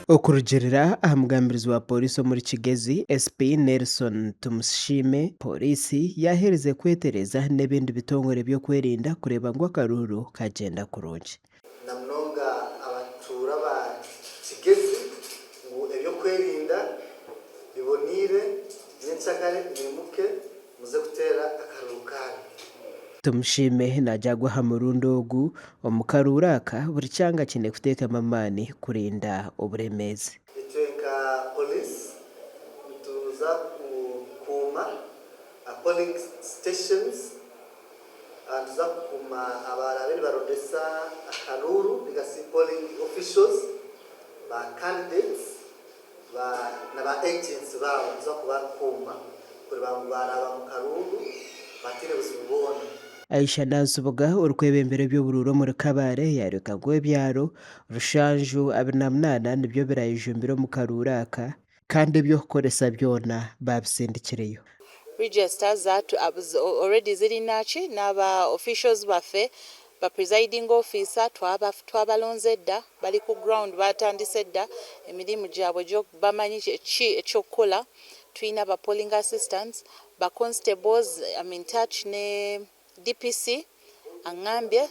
Okurugiirira aha mugambirizi wa Pooriisi omuri Kigezi, SP Nelson Tumusiime, Pooriisi yaaherize kwetereeza n'ebindi bitongore by'okwerinda kureeba ngu akaruuru kagyenda kurungi. Na munonga abatuura ba Kigezi ngu eby'okwerinda biboneire, nyenkyakare mwimuke muze kuteera akaruuru kaanyu. Tumusiime naagira ngu aha murundi ogu, omu karuuru aka, buri kyanga kiine kuteekamu amaani kurinda oburemeezi. Itwe nka Police nituza kukuuma polling stations Nituza kukuuma abaraabe nibarondesa akaruuru ninga shi polling officials, ba candidates na ba agents baabo nituza kubakuuma kureeba ngu baaraaba omu karuuru bataine buzibu bwona. Aisha Nansubuga orikwebembera eby'oburuuru omuri Kabale yayoreka ngu ebyaro rushanju 28 nibyo birayejumbire omu karuuru aka Kandi eby'okukoresa byona baabisindikireyo. Register zatu already ziri naki naba officials baffe ba presiding officer twabalonze dda bali ku ground batandise dda emirimu gyabwe bamanyi ki ekyokukola tulina ba polling assistants ba constables am in touch ne DPC angambye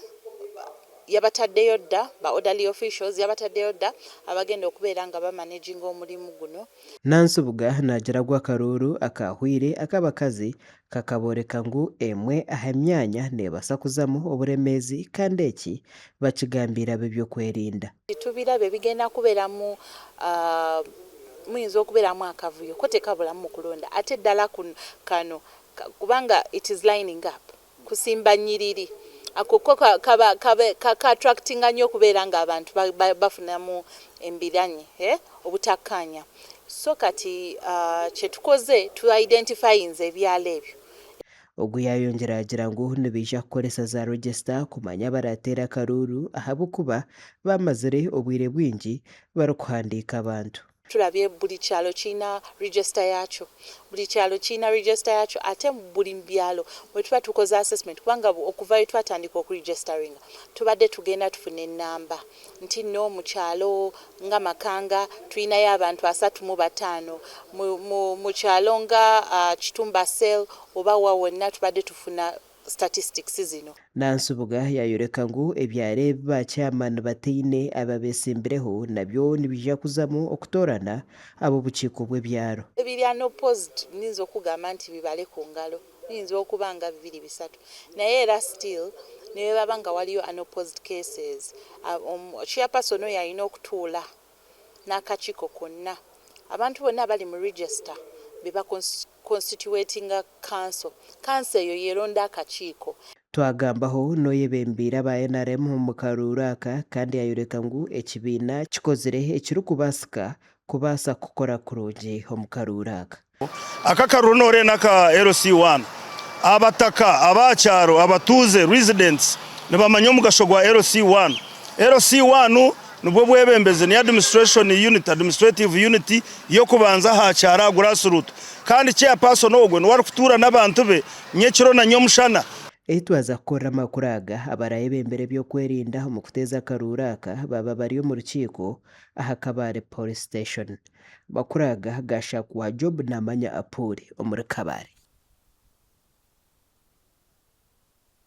yabataddeyo dda ba orderly officials yabataddeyo dda abagenda okubeera nga bamanaginga omulimu guno. Nansubuga naagira ngu akaruuru akaahweire ak'abakazi kakabooreka ngu emwe aha myanya neebaasa kuzamu oburemeezi kandi eki bakigambiire ab'eby'okwerinda. Tubirabye bigenda kubeeramu muyinza okubeeramu akavuyo ko tekabulamu mu kulonda ate ddala kano kubanga it is lining up, kusimba nyiriri, ako ko kaba ka attractinga nnyo okubeera nga abantu bafunamu embiranye, obutakkaanya. So kati kyetukoze tu identifyinze ebyalo ebyo. Ogu yaayongyera yaagira ngu nibaija kukoresa za register kumanya abarateere akaruuru ahabw'okuba baamazire obwire bwingi barikuhandiika abantu. Tulabye buli kyalo kirina register yakyo, buli kyalo kirina register yakyo ate buli byalo bwetuba tukoze assessment kubanga okuva lwetwatandika oku registeringa tubadde tugenda tufuna enamba nti no mu kyalo nga Makanga tulinayo abantu 35, mu kyalo nga Kitumba cell oba wa wonna tubadde tufuna statistics zino. Nansubuga yaayoreka ngu ebyaro ebi ba chairman bataine ababetsimbireho nabyo nibiija kuzamu okutoorana ab'obukiiko bw'ebyaro. Ebiri unopposed nyinza okugamba nti bibale ku ngalo, biyinza okuba nga bibiri bisatu naye era still nebwebaba nga waliyo unopposed cases, chairperson oyo alina okutuula n'akakiiko konna, abantu bonna abali mu register be ba constitutinga kanso, kanso eyo y'eronda akakiiko. Twagambaho n'oyebembeire aba nrm omu karuuru aka kandi yayoreka ngu ekibiina kikozire ekirikubaasika kubaasa kukora kurungi omu karuuru aka. Aka akaruuru noreeba n'aka LC1. Abataka, ab'aha kyaro, abatuuze, residents, nibamanya omugasho gwa LC1. LC1 nibwo bwebembezi, niyo administration unit, administrative unit y'okubanza aha kyaro aha grassroot. Kandi chairperson ogwo niwe arikutuura n'abantu be nyekiro na nyomushana. Ei twaza kukorera amakuru aga, abarayebembera eby'okwerinda omu kuteeza akaruuru aka baaba bari omu rukiiko aha Kabale Police Station. Amakuru aga gaashakwa Job Namanya Apuuli omuri Kabale.